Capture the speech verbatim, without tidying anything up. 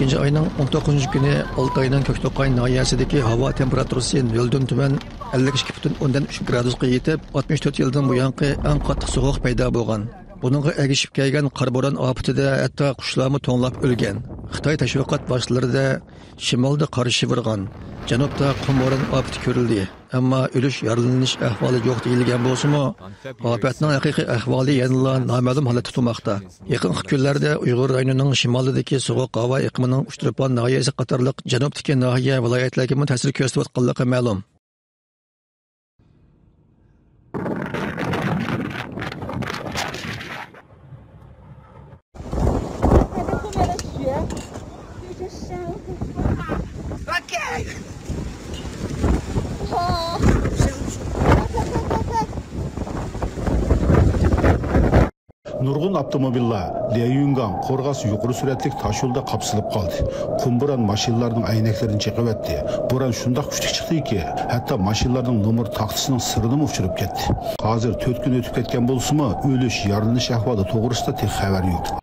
ئىككىنچى ئاينىڭ ئون توققۇزىنچى كۈنى ئالتاينىڭ كۆكتوقاي ناھىيەسىدىكى ھاۋا تېمپېراتۇرىسى نۆلدىن تۆۋەن ئەللىك ئىككى پۈتۈن ئوندىن ئۈچ گرادۇسقا يېتىپ، ئاتمىش تۆت يىلدىن بۇيانقى ئەڭ قاتتىق سوغۇق پەيدا بولغان. بۇنىڭغا ئەگىشىپ كەلگەن قارا بوران ئاپىتىدە ھەتتا قۇشلارمۇ توڭلاپ ئۆلگەن. خىتاي تەشۋىقات ۋاسىتىلىرىدە شىمالدا قار شىۋىرغان، جەنۇبتا قۇم بوران ئاپىتى كۆرۈلدى. ئەمما ئۆلۈش، يارىلىنىش ئەھۋالى يوق دېيىلگەن بولسىمۇ، ئاپەتنىڭ ھەقىقىي ئەھۋالى يەنىلا نامەلۇم ھالەتتە تۇرماقتا. يېقىنقى كۈنلەردە ئۇيغۇر رايونىنىڭ شىمالىدىكى سوغۇق ھاۋا ئېقىمىنىڭ ئۇچتۇرپان ناھىيەسى قاتارلىق جەنۇبتىكى ناھىيە، ۋىلايەتلەرگىمۇ تەسىر كۆرسىتىۋاتقانلىقى مەلۇم. نۇرغۇن ئاپتوموبىللار ليەيۈنگاڭ قورغاس يۇقىرى سۈرئەتلىك تاشيولدا قاپسىلىپ قالدى. قۇم بوران ماشىنىلارنىڭ ئەينەكلىرىنى چېقىۋەتتى. بوران شۇنداق كۈچلۈك چىقتىكى، ھەتتا ماشىنىلارنىڭ نومۇر تاختىسىنىڭ سىرىنىمۇ ئۇچۇرۇپ كەتتى. ھازىر تۆت كۈن ئۆتۈپ كەتكەن بولسىمۇ، ئۆلۈش، يارىلىنىش ئەھۋالى توغرىسىدا تېخى خەۋەر يوق.